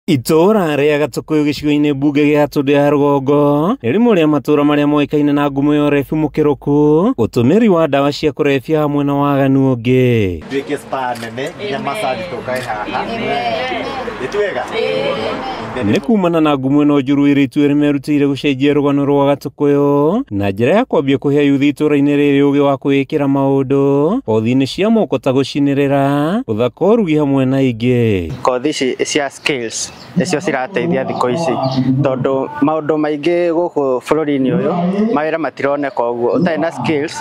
Itũũra rĩa Gatũkũyũ gĩcigo-inĩ mbunge gĩa Gatũndũ ya rũgongo nĩ rĩmwe rĩa matũũra marĩa moĩkaine na ngumo ya ũrebi mũkĩrũku, ũtũmĩri wa ndawa cia kũrebia hamwe na waganu ũngĩ. Tuĩke spa nene nginya massage tũkae haha. Nĩ twega. Nĩ kumana na ngumo ĩno njũru ĩrĩtu erĩ merutĩire gũcenjia rũgano rwa Gatũkũyũ na njĩra ya kwambia kũhe ayuthi itũũra-inĩ rĩrĩ ũgĩ wa kwĩĩkĩra maũndũ kothi-inĩ cia moko ta gũcinĩrĩra, gũthaka, ũrugi hamwe na ingĩ. Kothi ici cia skills nĩcio cirateithia thikũ ici, tondũ maũndũ maingĩ gũkũ bũrũri-inĩ ũyũ mawĩra matironeka, ũguo ũtarĩ na skills,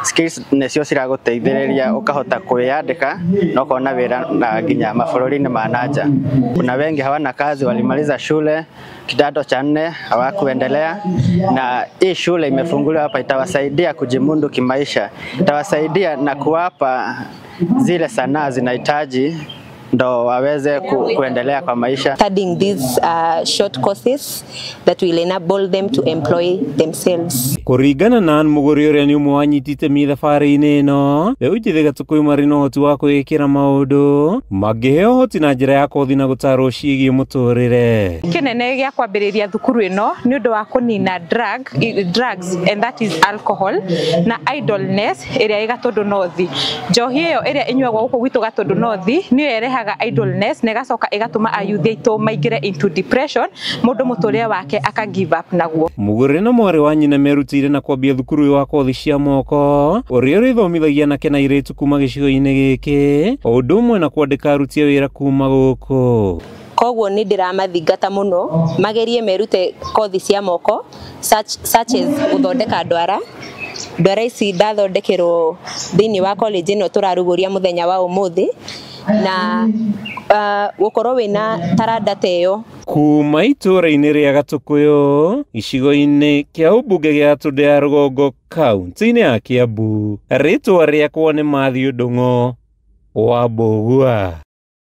skills nĩcio ciragũteithĩrĩria ũkahota kwĩyandĩka na ũkona wĩra na nginya mabũrũri-inĩ ma nanja. Kuna wengi hawana kazi, walimaliza shule kidato cha nne hawakuendelea, na hii shule imefunguliwa hapa itawasaidia kujimudu kimaisha, itawasaidia na kuwapa zile sanaa zinahitaji ndo waweze kuendelea kwa maisha. Studying these short courses that will enable them to employ themselves. Kũringana na Ann Mũgũri ũrĩa nĩ ũmwe wanyitĩte itemi thabarĩ-inĩ ĩno, mbeũ njĩthĩ Gatũkũyũ marĩ na ũhoti wa kwĩĩkĩra maũndũ mangĩheo ũhoti na njĩra ya kothi na gũtarwo ciĩgiĩ mũtũrĩre. Kĩnene gĩa kwambĩrĩria thukuru ĩno nĩ ũndũ wa kũnina drugs and that is alcohol na idleness ĩrĩa ĩ Gatũndũ North. Njohi ĩyo ĩrĩa ĩnyuagwo gũkũ gwitũ Gatũndũ North nĩyo ĩrehaga idleness na ĩgacoka ĩgatũma ayuthi aitũ maingĩre into depression, mũndũ mũtũrĩre wake aka give up naguo. Mũgũri na mwarĩ wa nyina merutĩire na kwambia thukuru ũyũ wa kothi cia moko ũrĩa ũrĩthomithagia anake na airĩtu kuma gĩcigo-inĩ gĩkĩ o ũndũ ũmwe na kwandĩka aruti a wĩra kuma gũkũ. Koguo nĩ ndĩramathingata mũno magerie merute kothi cia moko such as gũthondeka ndwara. Ndwara ici ndathondekerwo thĩinĩ wa college ĩno tũrarugũria mũthenya wa ũmũthĩ, na gũkorwo wĩna taranda ta ĩyo. Kuma itũũra-inĩ rĩa Gatũkũyũ gĩcigo-inĩ kĩa ũmbunge gĩa Gatũndũ ya rũgongo kaunti-inĩ ya Kiambu, rĩtwa rĩakwa nĩ Matthew Ndung'o wa Mbũgua.